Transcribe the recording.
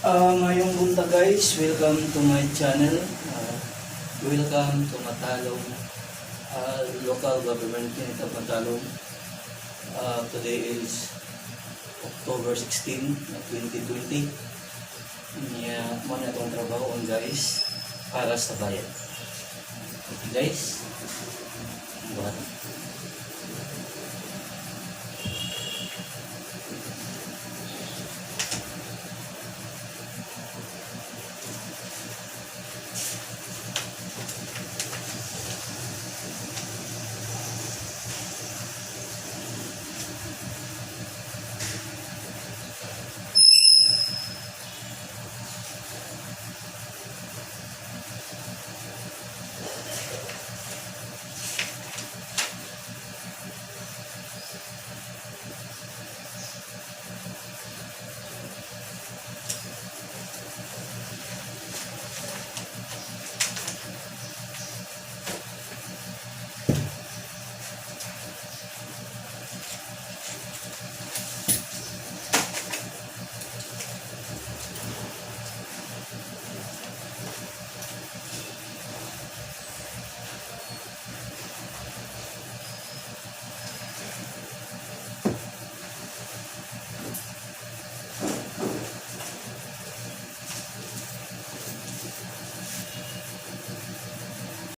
Maayong buntag, guys, welcome to my channel. Welcome to Matalom, local government unit of Matalom. Today is October 16, 2020. Niya, mao na atong trabaho on, guys, para sa bayan. Okay guys, buhat.